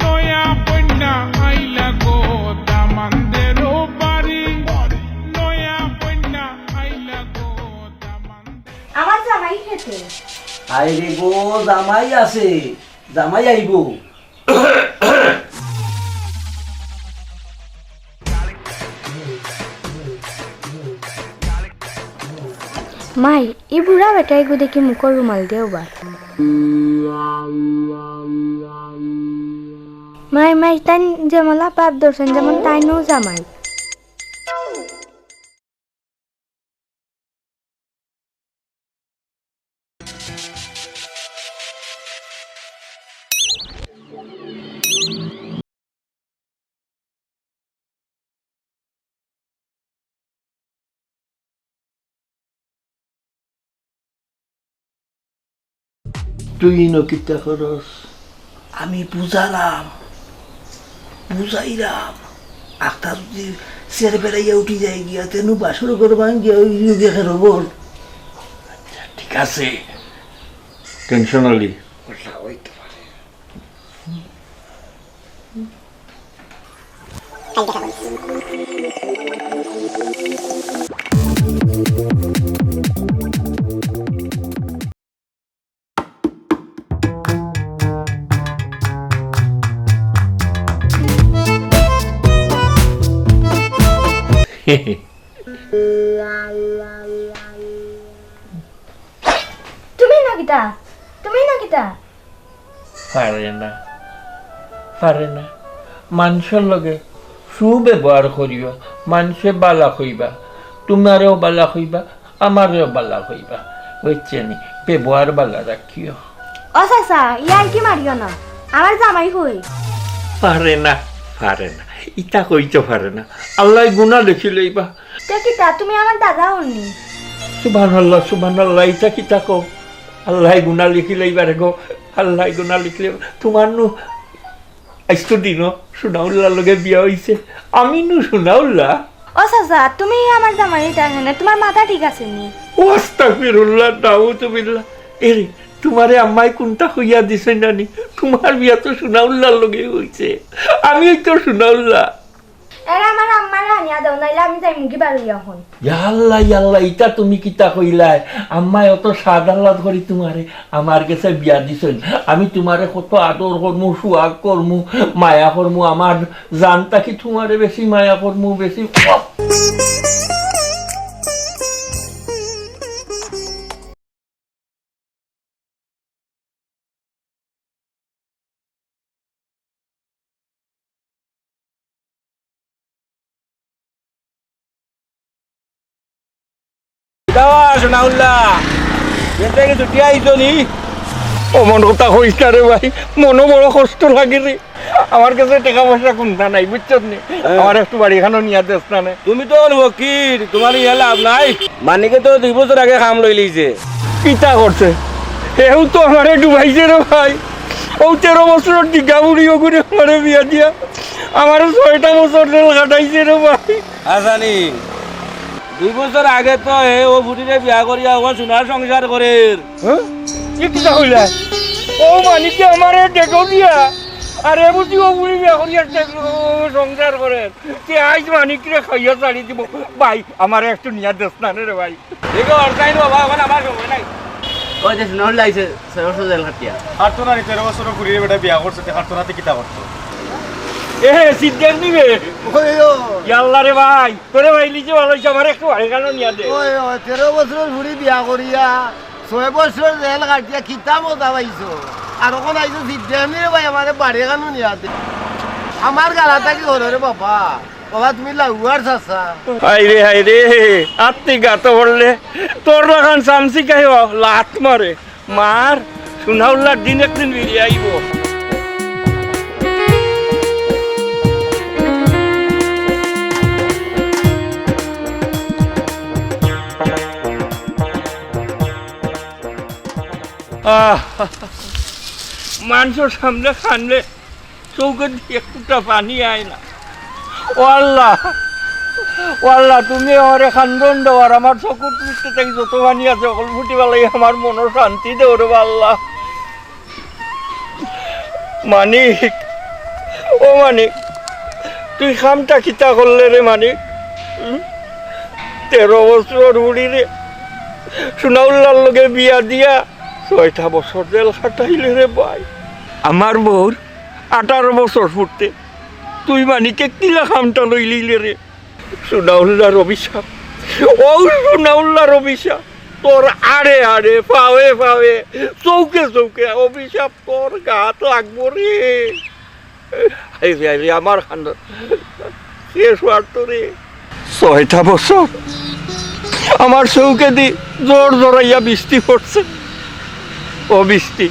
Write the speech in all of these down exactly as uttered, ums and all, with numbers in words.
নয়া কইন্যা আইলা গো দামান্দের বাড়ি, নয়া কইন্যা আইলা গো দামান্দের। আমার জামাই খেতে। আরে গো, জামাই আছে, জামাই আইবো। মাই, ই বুড়া বেটাইগু দেখি মুখর রুমাল দেও বার। মাই, মাই, তাইন যেমলা পাপ ধরছইন, যেমন তাইনও জামাই। তুই ইনো কিতা করস? আমি বুঝারাম, বুঝাইরাম। আখতা যদি চের বেড়াইয়া উঠি যায় গিয়া, তেনু বাসর ঘর ভাঙ্গিয়া ওই যুগে খেরো বল। আচ্ছা, ঠিক আছে। টেনশন আলি। ওটা হইতে পারে। তুমি না কিতা? তুমি না কিতা? পারে না, পারে না। মানষর লগে সুব্যবহার করিও, মানষে বালা কইবা, তুমারেও বালা কইবা, আমারেও বালা কইবা, বুঝছো নি? ব্যবহার বালা রাখিও। ও চাচা, ইয়ার কি মারিও না, আমার জামাই কই? পারে না, পারে না, ইতা কইতো পারে না, আল্লায় গুনা লেখি লইবা। তে কিতা, তুমি আমার দাদা অইনি? সুবহানাল্লাহ, সুবহানাল্লাহ, ইতা কিতা কও? আল্লায় গুনা লেখি লইবা রে গো, আল্লায় গুনা লেখি লইবা। তুমার নু আইজকুর দিনো সুনাউল্লার লগে বিয়া অইছে, আমি নু সুনাউল্লা। ও চাচা, তুমি আমার জামাই ইতা কেনে? তুমার মাথা ঠিক আছে নি? ও আস্তাগফিরুল্লাহ, নাউজুবিল্লাহ। এরে, তুমারে আম্মায় কুনটা কইয়া দিছে নানি? তুমার বিয়া তো সুনাউল্লার লগে অইছে, আমি অই তো সুনাউল্লা। এরে আমার আম্মারে আনিয়া দেও, নাইলে আমি যাইমুগি বারইয়া অখন। ইয়াল্লা, ইয়াল্লা, ইতা তুমি কিতা কইলায়? আম্মায় অত সাদ আহ্লাদ করি তুমারে আমার গেছে বিয়া দিছইন। আমি তুমারে কত আদর করমু, সুয়াগ করমু, মায়া করমু, আমার জান থাকি তুমারে বেশি মায়া করমু, বেশি। দাওয়া, সোনাউল্লাহ। বেটা কি ছুটি আইছো নি? অমন কথা কইস না রে ভাই, মনো বড় কষ্ট লাগে রে। আমার গেছে টেকা পয়সা কুন্তা নাই, বুঝছস নি? হ্যাঁ। আমার একটু বাড়ি খানো নিয়া দেস না নে। তুমি তো অখন ফকির, তুমার ইয়া লাভ নাই। মানিকে তো দুই বছর আগে কাম লইলিছে। কিতা করছে? হেউ তো আমারে ডুবাইছে রে ভাই। অউ তেরো বছরর ডিগা বুড়ি অগুরে আমারে বিয়া দিয়া আমারে ছয়টা বছর জেল খাটাইছে রে ভাই। আসানি, দুই বছর আগে তো হে অউ ফুড়িরে বিয়া করিয়া অখন সোনার সংসার করের। হ্যাঁ? ই কিতা কইলা? অউ মানিকে আমারে ডেকো দিয়া, আর এ বুঝি অউ ফুড়ি বিয়া করিয়া ডেকো সংসার করের। তে আইজ মানিকরে খাইয়া ছাড়ি দিমু। ভাই, আমারে একটু নিয়া দেস না রে ভাই। দেখো, আর তাই রে বাবা, অখন আমার সময় নাই। ওই যে সোনাউল্লাহ আইছে, ছয় বছর জেল খাটিয়া। আর তো না রে, তেরো বছরর ফুড়িরে বেটা বিয়া করছে, তে আর তো নাতে কিতা করতো? এ, সিদ্ধান্ত নিবে। ওই, ওই। ইয়াল্লা রে ভাই, তোরে ভাই লিখে ভালো হইছে, আমারে একটু বাড়ি খানো নিয়া দে। ওই, ওই, তেরো বছরর ফুড়ি বিয়া করিয়া, ছয় বছর জেল খাটিয়া কিতা মজা পাইছো? আর অখন আইছো সিদ্ধান্ত নিবে ভাই, আমারে বাড়ি খানো নিয়া দে। আমার গালা থাকি ধরো রে বাবা। বাবা, তুমি লাউয়ার চাচা। হায় রে, হায় রে, আত্তি গাতো পড়লে তোর লাখান চামচি খাইও লাত মারে। মার, সোনাউল্লার দিন একদিন ফিরি আইবো। আহ, মানষর সামনে কানলে চউখেদি এক ফুটা পানি আয় না। ও আল্লাহ, ও আল্লাহ, তুমি আমারে কান্দন দেও, আর আমার চউখর তলে থাকি যত পানি আছে, হকল ফুটি ফালাই আমার মনো শান্তি দেও রে আল্লাহ। মানিক, ও মানিক, তুই কামটা কিতা করলে রে মানিক? হুম? তেরো বছরর ফুড়িরে সুনাউল্লার লগে বিয়া দিয়া ছয়টা বছর জেল খাটাইলে রে ভাই। আমার বউর আঠারো বছর ফুরতে তুই মানিকে কিলা কামটা লইলিলে রে? সুনাউল্লার অভিশাপ, ও সুনাউল্লার অভিশাপ, তোর আড়ে আড়ে, পাওয়ে পাওয়ে, চউখে চউখে অভিশাপ তোর গাত লাগবো রে। হায় রে, হায় রে, আমার খানদান শেষ অওয়ার তো রে। ছয়টা বছর আমার চউখেদি ঝড় ঝড়াইয়া বৃষ্টি পড়ছে। ও বৃষ্টি,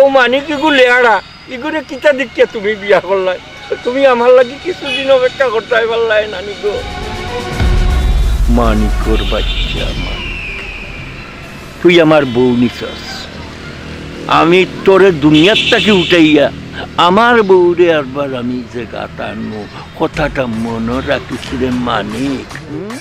ও মানিক ইগু লেয়াড়া, ইগুরে কিতা দেখিয়া তুমি বিয়া করলায়? তুমি আমার লাগি কিছুদিন অপেক্ষা করতায় পারলায় না নি গো? মানিকর বাইচ্চা মানিক, তুই আমার বউ নিছস। আমি তোরে দুনিয়ার থাকি উঠাইয়া আমার বউরে আরবার আমি যে গাত আনমু, কথাটা মনো রাখিস রে মানিক। হুম?